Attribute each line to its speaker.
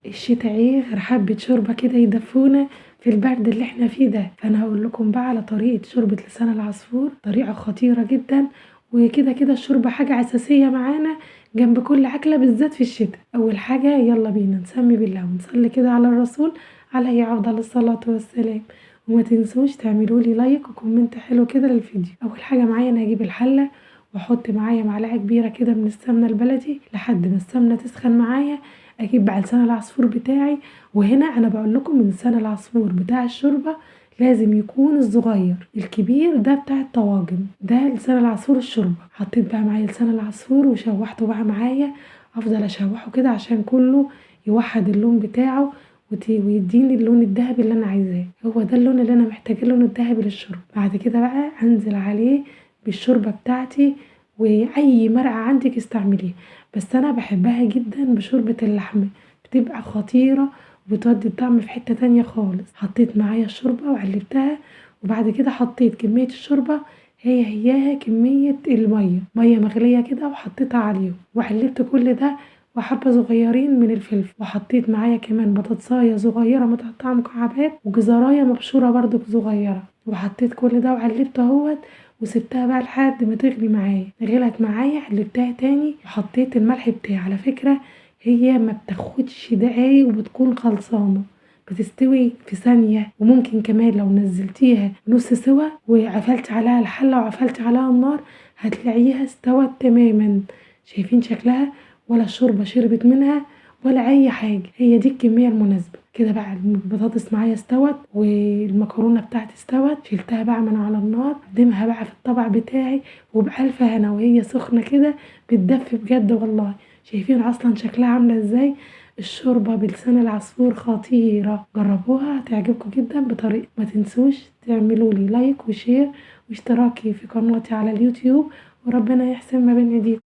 Speaker 1: الشتا ايه غير حبة شوربة كده يدفونا في البرد اللي احنا فيه ده. فانا هقول لكم بقى على طريقة شوربة لسان العصفور، طريقة خطيرة جدا، وكده كده الشوربة حاجة أساسية معانا جنب كل أكلة بالذات في الشتاء. أول حاجة يلا بينا نسمي بالله ونصلي كده على الرسول عليه أفضل الصلاة والسلام، وما تنسوش تعملوا لي like و comment حلو كده للفيديو. أول حاجة معايا أنا هجيب الحلة واحط معايا معلقة كبيرة كده من السمنة البلدي لحد ما السمنة تسخن معايا. اجيب بقى لسان العصفور بتاعي، وهنا انا بقول لكم لسان العصفور بتاع الشوربة لازم يكون الصغير، الكبير ده بتاع الطواجن، ده لسان العصفور الشوربة. حطيت بقى معايا لسان العصفور وشوحته بقى معايا، افضل اشوحه كده عشان كله يوحد اللون بتاعه ويديني اللون الذهبي اللي انا عايزاه، هو ده اللون اللي انا محتاجاه، اللون الذهبي للشوربة. بعد كده بقى انزل عليه بالشوربة بتاعتي، واي مرقة عندك استعمليها، بس انا بحبها جدا بشوربة اللحمة، بتبقى خطيرة وبتودي الطعم في حتة تانية خالص. حطيت معايا الشوربة وقلبتها، وبعد كده حطيت كمية الشوربة هي هياها كمية المية، مية مغلية كده وحطيتها عليهم، وقلبت كل ده وحبة صغيرين من الفلفل، وحطيت معايا كمان بطاطساية صغيرة متقطعة مكعبات وجزراية مبشورة برضو صغيرة، وحطيت كل ده وقلبت اهوت، وسبتها بقى لحد ما تغلي معايا. غلت معايا قلبتها تاني وحطيت الملح بتاعي. على فكرة هي ما بتاخدش دقايق وبتكون خلصانة، بتستوي في ثانية، وممكن كمان لو نزلتيها نص سوا وقفلت عليها الحلة وقفلت عليها النار هتلاقيها استوت تماما. شايفين شكلها؟ ولا الشوربة شربت منها ولا أي حاجة، هي دي الكمية المناسبة. كده بقى البطاطس معايا استوت والمكرونة بتاعتي استوت، شلتها بقى من على النار، اقدمها بقى في الطبق بتاعي وبألف هنا، وهي سخنة كده بتدفي بجد والله. شايفين أصلا شكلها عاملة ازاي؟ الشوربة بلسان العصفور خطيرة، جربوها هتعجبكم جدا بطريقة. ما تنسوش تعملوا لي like و share واشتراكي في قناتي على اليوتيوب، وربنا يحسن ما بين ايديكم.